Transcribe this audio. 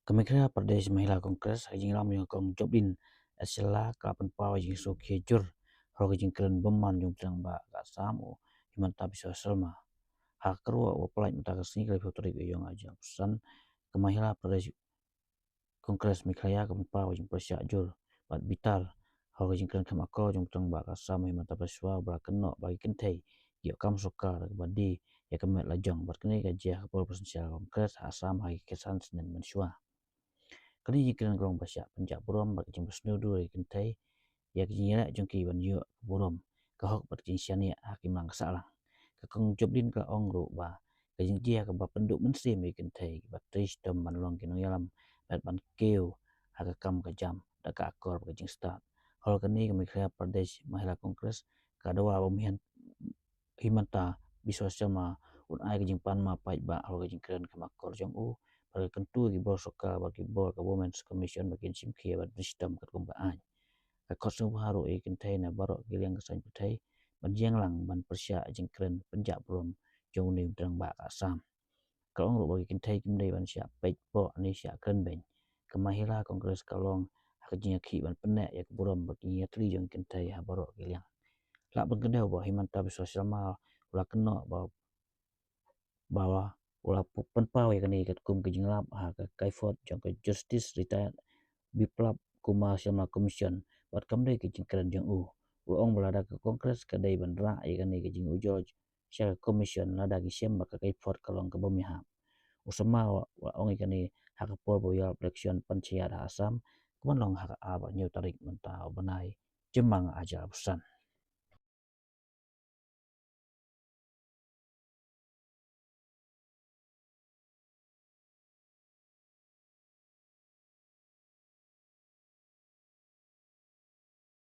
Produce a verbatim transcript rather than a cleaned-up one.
Ka Meghalaya Pradesh Mahila Congress ha ka jingïalam jong ka Kong Joblin Shylla ka la pynpaw ïa ka jingsngewkhia jur halor ka jingkren bymman jong u Trai Rangbah ka Assam u Himanta Biswa Sarma. Ha ka kyrwoh ba pynlait mynta ka sngi ka laiphew tarik u Ïaïong arhajar arphew san, ka Mahila Pradesh Congress Meghalaya ka pynpaw ïa ka jingpyrshah jur bad bitar halor ka jingkren kham akor jong u Trai Rangbah ka Assam u Himanta Biswa ba la kynnoh ba ki kynthei ki ïoh kam sorkar kaba die ïa ka met la jong, bad kane ka jia ha ka por ba synshar Congress ha Assam ha ki khysan snem mynshuwa. Kane ka jingkren ka long ba shah pynjah burom bad ka jingpynsngewdur ïa ki kynthei ïa ka jingïaleh jong ki ban ïoh ka burom, ka hok bad ka jingshaniah ha ka imlang ka sahlang. Ka Kong Joblin ka la ong ruh ba ka jingjia kaba pynduh mynsiem ïa ki kynthei kiba trei shitom ban long ki nongïalam bad ban kiew ha ka kam ka jam da ka akor bad ka jingstad. Halor kane, ka Meghalaya Pradesh Mahila Congress ka dawa ba u Himanta Biswa Sarma un ai ka jingpan map paidbah halor ka jingkren kham akor jong u bad ka kyntu ïa ki bor sorkar bad ki bor ka Women's Commission ba kin shim khia bad trei shitom katkum ka aiñ. Ka khot sngewbha ruh ïa ki kynthei na baroh ki liang ka saiñ pyrthei ban ïeng lang ban pyrshah ïa ka jingkren pynjah burom jong une u Trai Rangbah ka Assam. Ka ong ruh ba ki kynthei kim dei ban shah peit poh ne shah kren beiñ. Ka Mahila Congress ka long ha ka jingïakhih ban pynneh ïa ka burom bad ka jingïatylli jong ki kynthei ha baroh ki liang. Lah ban kdew ba u Himanta Biswa Sarma u la kynnoh ba, ba u la pynpaw ïa kane katkum ka jinglap ha ka kaiphod jong ka Justice Retired Biplab Kumar Sharma Commission, bad kam dei ka jingkren jong u. U la ong ba lada ka Congress ka dei ban rah ïa kane ka jingujor sha ka Commission lada ki shem ba ka kaiphod ka long ka bym ïahap. U Sarma u la ong ïa kane ha ka por ba u ïalap election panchayat ha Assam ka ban long ha ka ar bad hynñiew tarik mynta u bnai Jymmang arhajar arphew san.